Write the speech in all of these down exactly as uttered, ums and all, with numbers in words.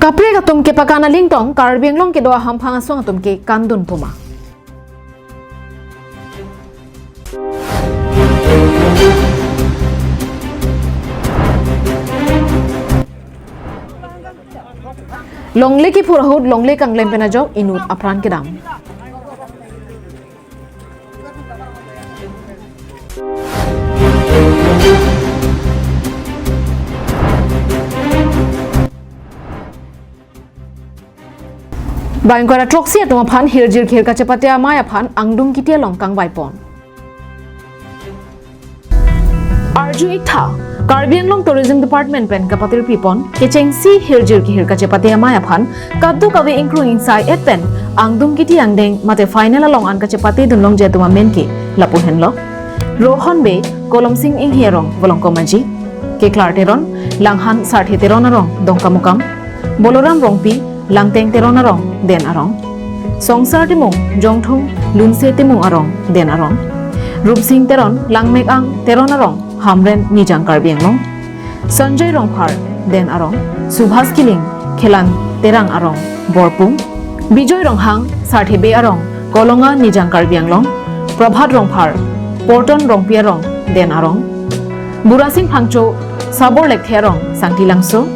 Kaprek atum kepakan alingtong, Karbi Anglong kedo ahamphang asong atum ke kandun puma. Longle kiphur ahut longle kanglem pen ajok inut apran kedam. Bangkora throksi atum aphan hirjir kehir kachepate amei aphan angdung kiti along kangvaipon. Arju iktha, Karbi Anglong Tourism Department pen kapatirpipon kechengsi hirjir kehir kachepate amei aphan kadokave ingkrung ingsai et pen angdung kiti angdeng mate final along an kachepate dunlongji atum amen ke lapu henlo: Rohon Bey, Kolomsing Inghi arong Volongkom Aji, Keklar Teron, Langhan Sarthe Teron arong Dongkamukam, Boloram Rongpi, Langteng Teron arong Den Arong, Songsar Timung, Jongthung Lunse Timung arong Den Arong, Rupsing Teron, Langmekang Teron arong Hamren Nijang Karbi Anglong, Sanjoy Rongphar Den Arong, Subhas Killing, Khelan Terang arong Borpung, Bijoy Ronghang, Sarthe Bey arong Kolonga Nijang Karbi Anglong, Prabhat Rongphar, Porton Rongpi arong Den Arong, Burasing Phangcho, Sabor Lekthe arong Sangti Langso,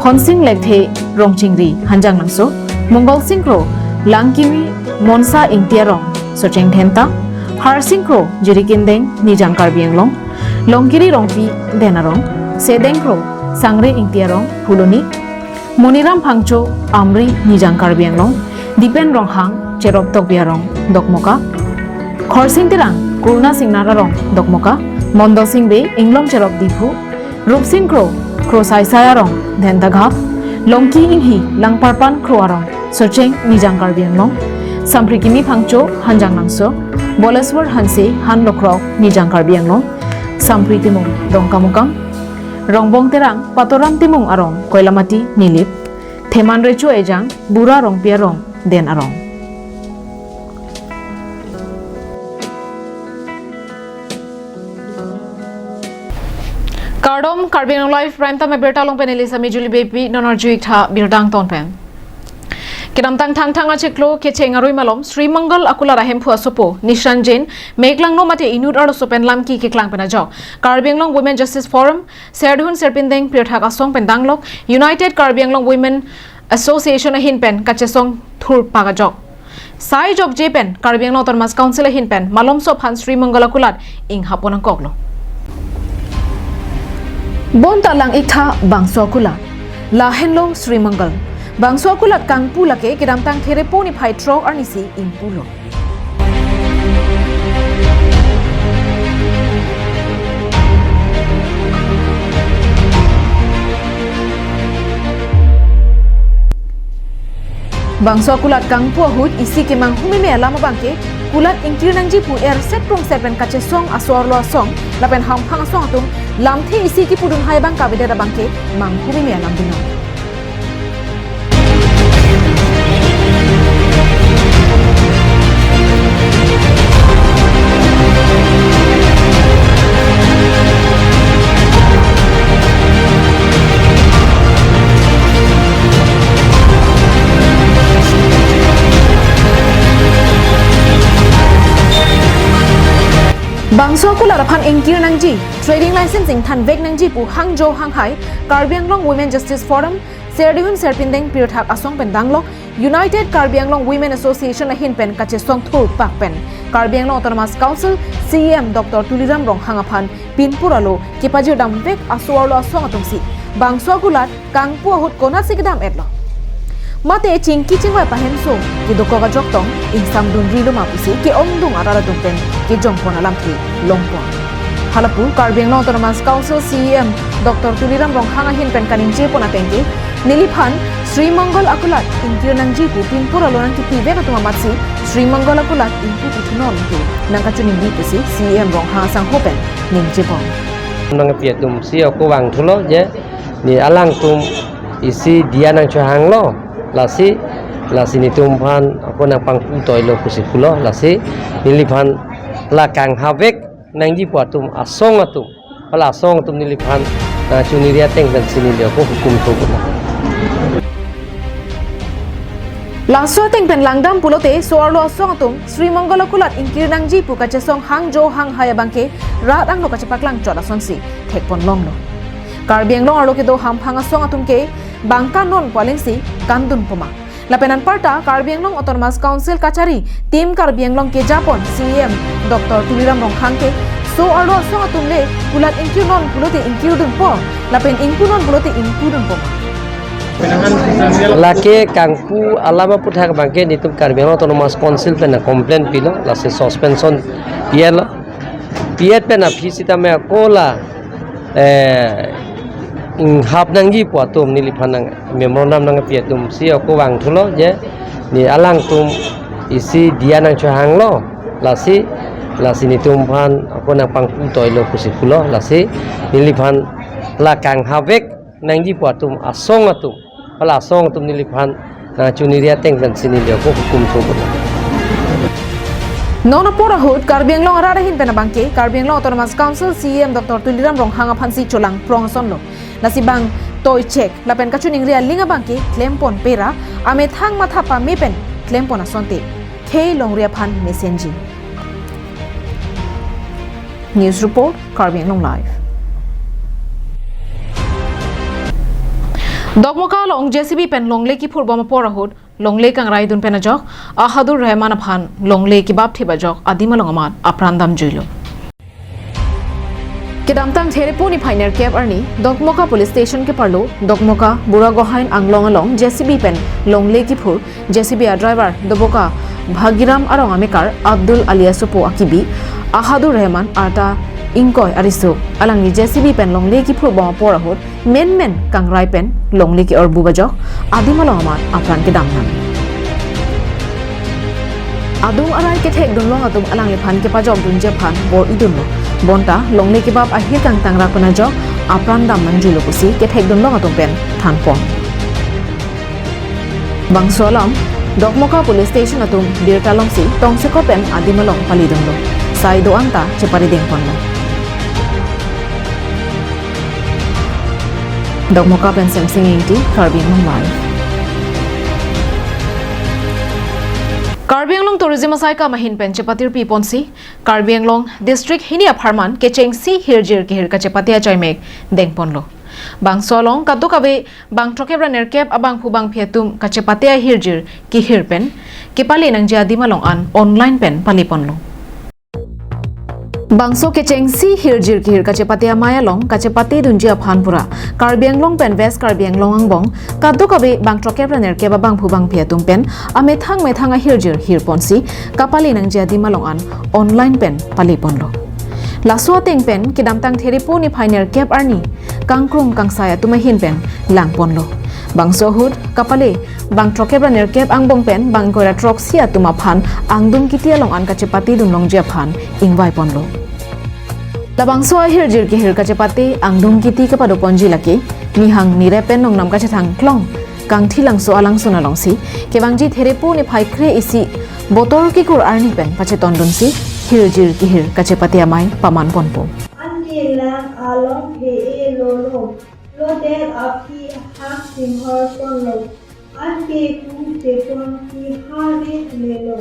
Honsing Lekthe, Rongchingri Hanjanglangso, Mongolsing Kro, Langkimi Monsa Ingti arong Socheng Dhenta, Harsing Kro, Jirikindeng Nijang Karbi Anglong, Longkiri Rongpi Den Arong, Sedeng Kro, Sangre Ingti arong Phuloni, Moniram Phangcho, Amri Nijang Karbi Anglong, Dipen Ronghang, Cherop Tokbi arong Dokmoka, Khorsing Terang, Kurna Singnar arong Dokmoka, Mondol Sing Bey, Inglong Cherop Diphu, Rupsing Kro, Kro Saisai arong Dhentagap, Longki Inghi, Langparpan Kro arong Socheng Nijang Karbi Anglong, Samprikimi Phangcho, Hanjanglangso, Boleswar Hanse, Han Lokrok Nijang Karbi Anglong, Sampri Timung Dongkamukam, Rongbong Terang, Patoram Timung arong Koilamati Nilip, Theman Recho Ejang, Bura Rongpi arong Den Arong. Kardom, Karbi Anglong Live Prime Time abirta along pen neli Sami Julie Beypi, non arju iktha birta angton pen. Kedamtang Thangthang achiklo kecheng arui malom Sri Mangal akulat ahemphu asopo Nishan Jain meklangno mate inut arloso pen lamki keklang pen ajok Karbi Anglong Women Justice Forum, Serdihun Serpindeng Pirthak Asong pen danglok United Karbi Anglong Women Association ahin pen kachesong thurpak ajok. Sai jokje pen Karbi Anglong Autonomous Council ahin pen malomso aphan Sri Mangal akulat inghapon angkoklo. Bonta lang iktha bangso akulat. Lahenlo Sri Mangal. Bangso akulat kangpu lake kedamtang Therepo niphai throk arnisi ingpulo. Bangso akulat kangpu ahut isi kemanghu meme alam abangke kulat ingkir nangji pu erset prongset pen kachesong aso arlo asong lapen hamphang asong atum lamthe isi kipudun hai abang kavedet abangke manghu meme alam binong. Bangso akulat aphan ingkir nangji, trading license ingthanvek nangji pu hangjo hanghai Karbi Anglong Women Justice Forum, Serdihun Serpindeng Pirthak Asong pen danglok United Karbi Anglong Women Association ahin pen kachesong thurpak pen Karbi Anglong Autonomous Council C E M Doctor Tuliram Ronghang aphan pinpur alo kepajirdamvek aso arlo asong atumsi bangso akulat kangpu ahut konatsi kedam-etlo. Mate chingki chingvai pahenso kedokok ajok tong ingsamdunrilo ma pusi ke-ongdung arat atum pen kejongpon alamthe longpon. Halapu Karbi Anglong Autonomous Council C E M Doctor Tuliram Ronghang ahin pen kaningjepon atengke, neliphan Sri Mangal akulat ingkir nangji pu pinpur alo nangkipivek atum amatsi Sri Mangal akulat ingpu puthunon pu nangkachoningri pusi C E M Ronghang asangho pen ningjepon. Nangpi atumsi ako vangthulo je ne alangtum isi diya nangchohanglo, lasi, lasi netum aphan ako nangpangpu toilo pusi pulo, lasi neliphan la kanghavek nangji pu atum asong atum, hala asong atum neliphan, ah, chuniri ateng pensi neli ako hukum thu pulo. Laso ateng pen langdam pulote so-arlo asong atum Sri Mongol akulat ingkir nangji pu kachesong hangjo hanghai abangke rat angno kachepaklang chot asonsi thekpon longlo. Karbi Anglong arlo kedo hamphang asong atum ke bangka non pu alingsi kandun poma. Lapen anparta Karbi Anglong Autonomous Council kachari Team Karbi Anglong kejapon C E M Doctor Tuliram Ronghang ke so-arlo asong atum le kulat ingkir non pulote ingkir dunpo, lapen ingpu non pulote ingpu dunpo. Lake kangpu alam aputhak abangke netum Karbi Anglong Autonomous Council pen complaint pilo, lasi suspension pietlo. Piet pen aphi sitame ako la, eh, inghap nangji pu atum neliphan nang memorandum nangpi atum si ako vangthulo je ne alangtum isi diya nangchohanglo, lasi, lasi netum aphan ako nangpangpu toilo pusi pulo, lasi neliphan la kanghap vek nangji pu atum asong atum, hala asong atum neliphan nangchuniri ateng pensi neli ako hukum thupon. Non apor ahut Karbi Anglong arat ahin pen abangke Karbi Anglong Autonomous Council C E M Doctor Tuliram Ronghang aphansi cholang prong asonlo. Lasi bang toi chek lapen kachiningri aling abangke klempon pera amethang matha pame pen klempon asonte khei longri aphan mesenji. News report, Karbi Anglong Live. Dokmoka along J C B pen longle kiphur bom apor ahut longle kangraidun pen ajok Ahadur Rehman aphan longle kebap thip ajok adim along amat apran damjuilo. Kedamtang Therepo niphai nerkep arni Dokmoka Police Station keparlo Dokmoka Buragohain Anglong along J C B pen longle kiphur J C B a driver Doboka Bhagiram arong amekar Abdul alias Sopo akibi Ahadur Rehman arta ingkoi ariso alangli J C B pen longle kiphur bom apor ahut menmen kangrai pen longle ke-orbu bajok adim along amat apran kedam nang. Adung arai kethek dunlong atum alangliphan kepajok dunji aphan bor-idunlo. Bonta longle kebap ahir kangtangrak pen ajok apran dam nangjuilo pusi kethek dunlong atum pen thanpon. Bangso alam Dokmoka Police Station atum birta longsi tongsekot pen adim along palidunlo. Sai do-an ta cheparidengponlo. Dokmoka pen Semsing Engti, Karbi Anglong Live. Karbi Anglong Tourism asaikam ahin pen chepatirpiponsi Karbi Anglong District hini apharman kechengsi hirjir kehir kachepate achaimek dengponlo. Bangso along kadokave bang throkkep ra nerkep abangphu bangphi atum kachepate ahirjir kehir pen kepale nangji adim along an online pen paleponlo. Bangso kechengsi hirjir kehir kachepate amei along kachepate dunji aphan pura Karbi Anglong pen West Karbi Anglong angbong kadokave bang throkkep ra nerkep abangphu bangphi atum pen amethang methang ahirjir hirponsi kapale nangji adim along an online pen paleponlo. Laso ateng pen kedamtang Therepo niphai nerkep arni kangkrung kangsai atum ahin pen langponlo. Bangso ahut kapale bang throkkep ra nerkep angbong pen bang ingkoi ra throksi atum aphan angdung kiti along an kachepate dunlongji aphan ingvaiponlo. Labangso ahirjir kehir kachepate angdung kiti kepadoponji lake nihang nirep pen nongnam kachethang klong Kangthilangso alangsun alongsi kevangji Therepo niphai kre-isi Botor Kikur arni pen pachetondunsi hirjir kehir kachepate amei pamanponpo. Anke lang along he-e lolo, lodet aphi hak simhor tonlo, anke ku chepon ki ha rit lelo.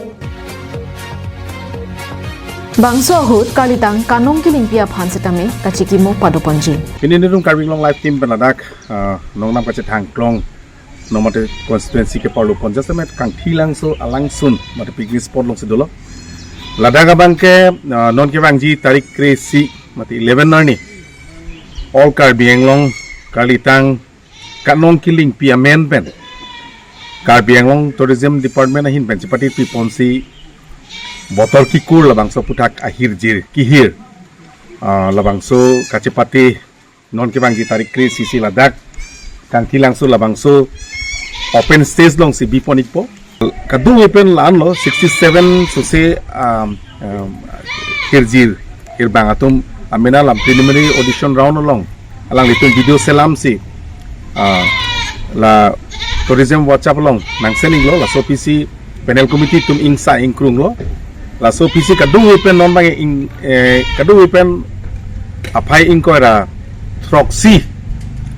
Bangso ahut kalitang kanong kelingpi aphan setame kachikimo padoponji. Pini nelitum Karbi Anglong Live Team pen ladak, ah, nongnam kachethang klong Nomate constituency keparlo pon jasemet Kangthilangso alangsun mate picnic spot alongsi dolo. Ladak abangke, ah, non kevangji tarik kre-isi mate eleven arni All Karbi Anglong kalitang kanong kelingpi amen pen Karbi Anglong Tourism Department ahin pen chepate piponsi Botor Kikur labangso aputhak ahirjir kehir, ah, labangso kachepate non kevangji tarik kre-isi si ladak Kangthilangso labangso open stage alongsi biponpo. Kadokave pen la-anlo sixty seven sose, um, um, hirjir hirbang atum amena lam preliminary audition round along alanglitum video selamsi, ah, la tourism WhatsApp along nangsening lo, laso aphi si panel committee atum ingsa ingkrung lo. Laso aphi si kadokave pen non abang ing, eh, kadokave pen aphai ingkoi ra throksi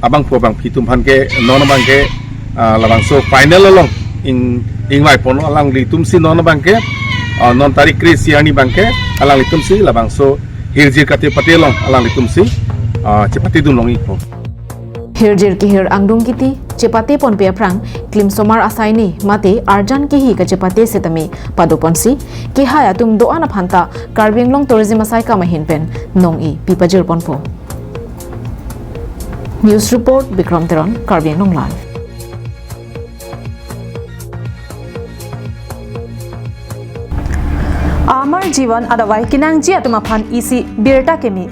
abangphu bangphi atum aphan ke non abangke, ah, labangso final along in, ingvai pon alanglitum si non abangke, ah, non tarik kre-isi arni abangke alanglitum si labangso hirjir kachepate along alanglitum si, ah, chepate dun long-ikpo. Hirjir kehir angdung kiti chepate ponpe aphrang klimsomar asaini mate arjan kehi kachepate setame pado ponsi kehai atum do-an aphanta Karbi Anglong Tourism asaikam ahin pen nong-e pi pajir ponpo. News report, Bikram Teron, Karbi Anglong Live. Amar Jivan adavai kenangji atum aphan isi birta keme.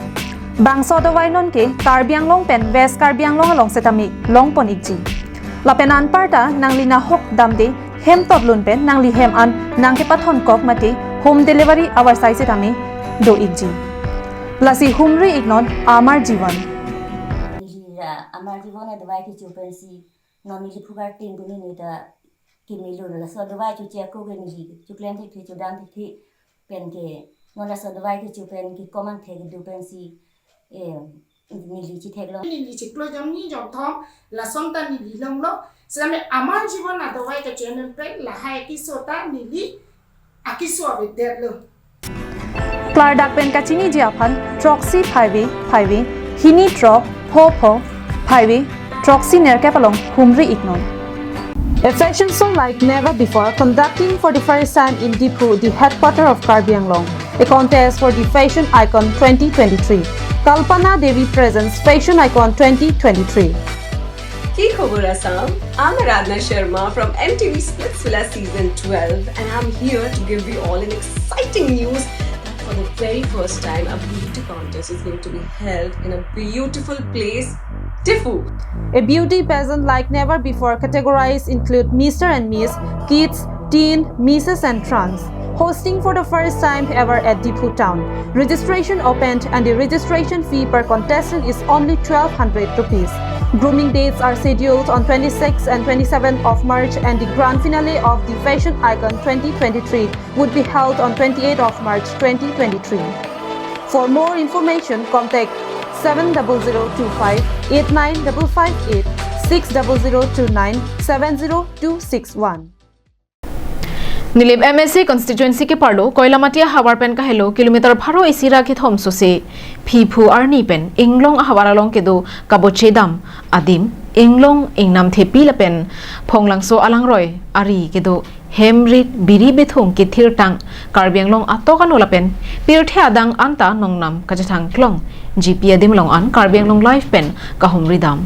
Bangso adavai nonke Karbi Anglong pen West Karbi Anglong along setame long pon-ikji. Lapen anparta nangli nahok damde hem totlun pen nangli hem an nangkepathon kok mate home delivery avarsai setame do-ikji. Lasi humri-iknon Amar Jivan. Neli la Amar Jivan adavai kecho pensi non neli phugar tin puni neta keme lo, laso adavai choche ako ke neli choklem thekthe chodam thekthe penke non laso adavai kecho pen kekom angthek kedo pensi, eh, neli chetheklong. Neli chiklo jongni jongthom lason ta neli longlo. Setame Amar Jivan adavai kecho pen lahai keso ta neli akeso avedetlo. Klardak pen kachiniji aphan throksi phaive phaive hini throk pho pho phaive throksi nerkep along humri-iknon. A fashion show like never before conducting for the first time in Diphu, the headquarter of Karbi Anglong. A contest for the fashion icon twenty twenty-three. Kalpana Devi presents fashion icon twenty twenty-three. Ki khobor Assam? I'm Aradhna Sharma from M T V Splitsvilla season twelve, and I'm here to give you all an exciting news that for the very first time, a beauty contest is going to be held in a beautiful place, Diphu. A beauty pageant like never before categorized include Mister and Miss, Kids, Teen, Misses and Trans. Hosting for the first time ever at Diphu town. Registration opened and the registration fee per contestant is only twelve hundred rupees. Grooming dates are scheduled on twenty-sixth and twenty-seventh of March, and the grand finale of the Fashion Icon twenty twenty-three would be held on twenty-eighth of March twenty twenty-three. For more information, contact seven double zero two five eight nine double five eight, six double zero two nine seven zero two six one. Nilip M A C constituency keparlo Koilamati ahavar pen kahelo kilometer pharo isi ra kethom sose phiphu arni pen Inglong ahavar along kedo kaboche dam adim Inglong, Ingnamthepi lapen Phonglangso alangroi ari kedo hem rit biri bithung kethirtang Karbi Anglong atok ano lapen pirthe adang anta nongnam kachethang klong G P adim along an Karbi Anglong Live pen kahumri dam.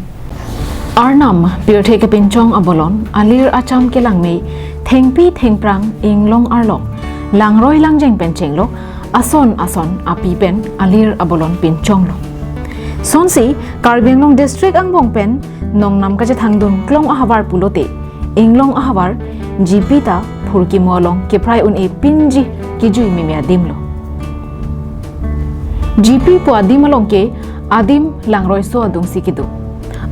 Arnam pirthe kepinchong abolon, alir acham kelang me, thengpi thengphrang Inglong arlo, langroi langjeng pen chenglok, ason ason api pen alir abolon pinchonglo. Sonsi Karbi Anglong district angbong pen nongnam kachethangdun klong ahavar pulote, Inglong ahavar G P ta phurkimo along keprai un-e pinji kejui meme adimlo. G P pu adim along ke adim langroiso adungsi kedo.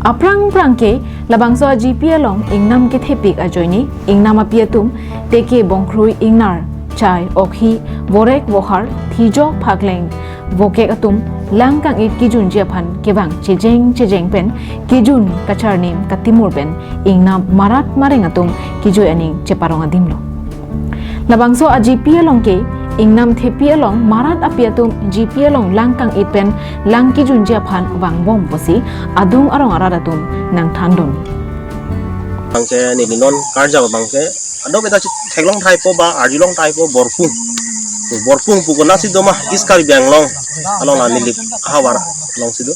Aphrang phrang ke labangso a G P along ingnam kethepik ajoine ingnam api atum teke bongkrui ingnar chai okhi vorek vohar thijok phakleng vokek atum lang kang-it kejunji aphan kevang chejeng chejeng pen kejun kacharnim katimur pen ingnam marat mareng atum kejui aning cheparong adimlo. Labangso a G P along ke ingnamthepi along marat api atum G P along lang kang-it pen lang kejunji aphan vangbom pusi adung arong arat atum nangthandun. Bangke neli non karjap bangke ado beta theklong thaipo ba arjulong thaipo Borpung. Borpung pu konatsi doma East Karbi Anglong along la Nilip ahavar alongsi do.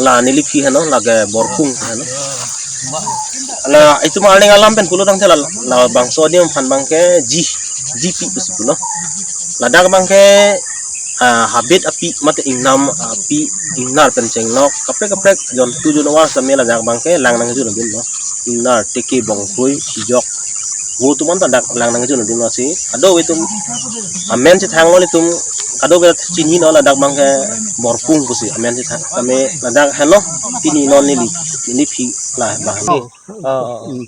La Nilip hi heno lake Borpung heno. La itum arning alam pen pulo tangte la, labangso adim aphan bangke G, G P pusi pulo. Ladak bangke, ah, habit api mate ingnam api ingnar pen chenglok kaprek kaprek jontu jonwar same ladak bangke lang nangjun adimlo. Ingnar teke bongkrui thijok vo atum anta dak lang nangjun adimlo si. Kadokave atum amen chethanglo itum kadokave chinilo ladak bangke Borpung pusi amen chethang. Kami ladak heno pini non Nilip, Nilip hi la bang. Oh. Oh, oh, oh. Hmm.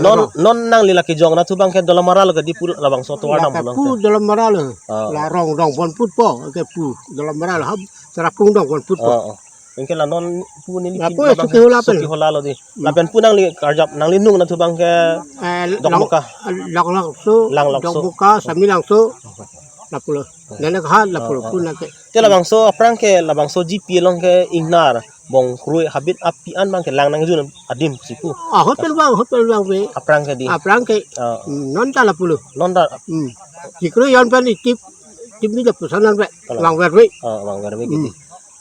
Non, non nangli la kejong nathu bangke Dolamara lo ke Diphu labangso tovar nang Lake pulang pu te. Dolamara lo. Oh. La rong dong pon putpo, ke pu Dolamara lo hab Serapung dong pon putpo. Oh, oh. Anke la non pu neli Lapu pin abang suki hula pen. Suki hula lo dei. Hmm. Lapen pu nangli karjap, nangli nung nathu abang ke Eh, Dokmoka. Lang, Langlokso, Langlokso. Dokmoka, Samelangso. Lapulo. Nana kaha lapulo Oh, oh. pu nangke. Te labangso aphrang ke labangso G P along ke ingnar Bongkroi habit api an abang ke lang nangjun adim si pu. Ahut pen vang, ahut pen vangve. Aphrang ke dei. Aphrang ke Oh. non ta lapulo. Non ta. Hmm. Jikro yon pen itip, tip ni lapuson nangve. Kalang. Vangverve. Oh, vangverve Hmm. gitu.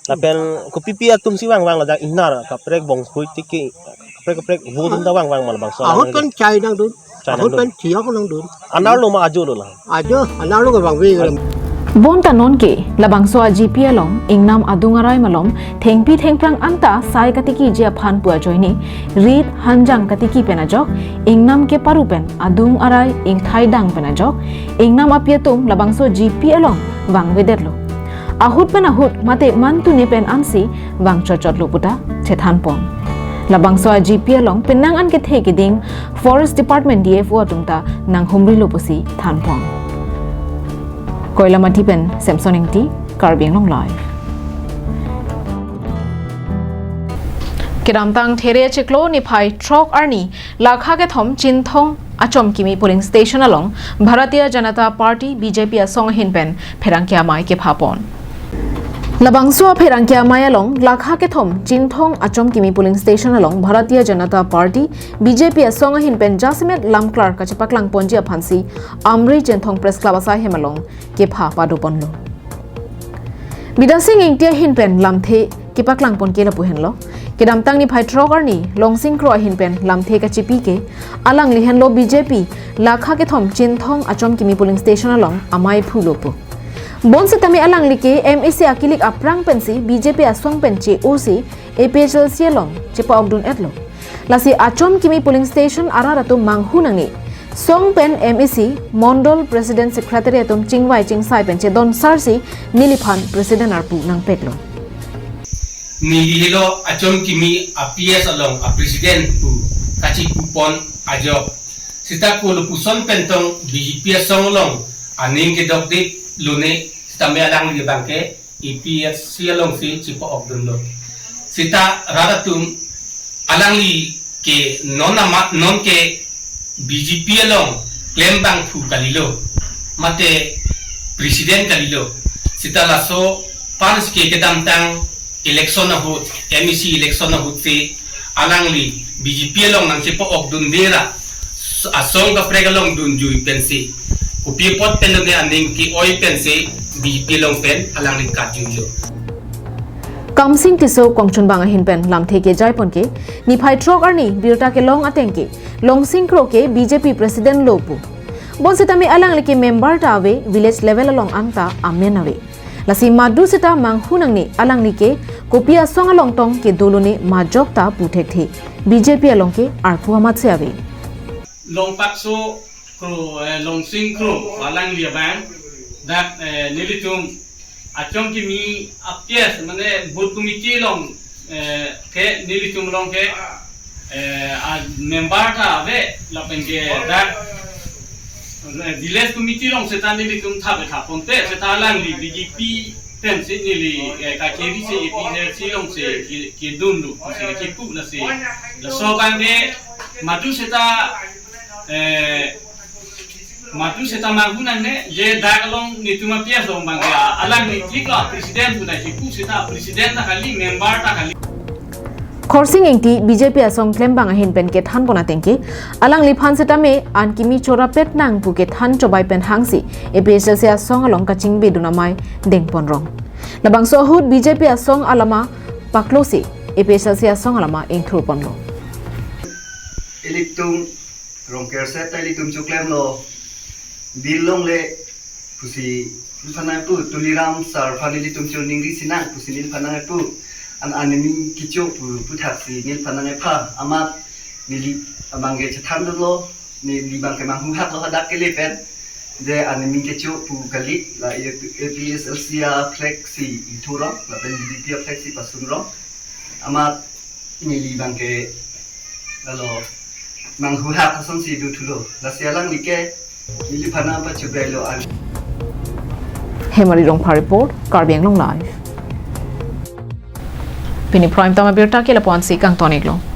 Lapen kopipi atum si vangvang ladak ingnar kaprek Bongkroi tiki kaprek kaprek vo atum ta vangvang ma labangso Ahut lang pen chai nangdun. Chai Ahut nangdun. pen thiok nangdun. Anerlo ma ajo lo la. Ajo, anerlo ke vangve. Bonta non ke labangso a G P along ingnam adung arai malom thengpi thengphrang anta sai katikiji aphan pu ajoine rit hanjang katiki pen ajok, ingnam keparu pen adung arai ingthaidang pen ajok, ingnam api atum labangso G P along vangvedetlo. Ahut pen ahut mate mantune pen ansi vang chotchotlo puta chethanpon. Labangso a G P along penang an kethe keding Forest Department D F O atum ta nanghumrilo pusi thanpon. Koilamathi pen Samson Ingti, Karbi Anglong Live. Kedamtang There chiklo niphai throk arni Lakha kethom Chinthong Achomkimi polling station along Bharatiya Janata Party B J P asong ahin pen pherangke amei kephapon. Labangso a pherangke amei along Lakha kethom Chinthong Achomkimi polling station along Bharatiya Janata Party B J P asong ahin pen jasemet lamklar kachepaklangponji aphansi Amri Chinthong Press Club asai hem along kepha padoponlo. Bidasing Ingti ahin pen lamthe kepaklangpon ke lapu henlo. Kedamtang niphai throk arni Longsing Kro ahin pen lamthe kachipi ke alangli henlo B J P Lakha kethom Chinthong Achomkimi polling station along amei phulo pu. Bonsitame alangli ke M A C akilik aphrang pensi B J P asong pen che-o si A P H L C along chepa-okdun-etlo. Lasi Achomkimi polling station arat atum manghu nangne. Song pen M A C, Mondol President Secretary atum chingvai chingsai pen chedon sarsi neliphan President arpu nangpeklo. Neli helo Achomkimi a P S along a President pu kachipupon ajok. Seta ko lapuson pen tong B J P asong along aning kedokde lone sitame alangli abang ke A P H L C alongsi chepa-okdunlo. Seta rat atum alangli ke non ama, non ke B J P along klembangphu kalilo, mate President kalilo. Seta laso aphansi ke kedamtang election ahut, M A C election ahutsi alangli B J P along nangchepa-okdunde ra, asong kaprek along dunjui pensi, kopi apot pen lone aning ke-oi pensi B J P along pen alangli katjuilo. Kamsing Tisso kongchunbang ahin pen lamthe kejaipon ke, niphai throk arni birta kelong ateng ke, Longsing Kro ke B J P President lo pu. Bonsitame alangli ke member ta ave, village level along anta amen ave. Lasi madu seta manghu nangne alangli ke kopi asong along tong kedo lone majok ta pu thekthe. B J P along ke arpu amatsi ave. Longpakso Kro, eh, Longsing Kro, alangli abang, dak, eh, nelitum Achomkimi a P S, mane booth committee along, eh, ke nelitum along ke, eh, a member ta ave, lapen ke dak, eh, village committee along seta nelitum thabe thaponte, seta alangli B J P pensi neli, eh, ka K B C A P H L C alongsi ke, kedunlo, si kepu lasi. Laso abang ke madu seta, eh, madu seta manghu nangne, je dak along netum a P S along abang ke, alangli thik lo, President pu ta kepu seta, President ta kali, member ta kali. Khorsing Ingti B J P asong klembang ahin pen kethanpon ateng ke, alangliphan setame an kimi chorapet nang pu kethan chobai pen hangsi A P H L C asong along kachingbedun amei dengpon rong. Labangso ahut B J P asong alama paklosi A P H L C asong alama ingthurponlo. Ilitum Rongker set ta ilitum choklemlo. Bill longle pusi neliphan nangpu, Tuliram sir aphan ilitum choningri sinang pusi neliphan nangpu. An animing kecho pu, puthaksi neliphan nangpha. Amat neli abang ke chethandunlo, neli abang ke manghuhaklo hadak kele pen. Je animing kecho pu kali, la A P H L C a flag si ingthurong, lapen B J P a flag si pasunrong. Amat neli abang ke lalo manghuhak asonsi dothulo. Lasi alangli ke neliphan nangpachubailo an. Hemari Rongphar report, Karbi Anglong Live. Pini Prime Time abirta ke lapu-ansi kangton-iklo.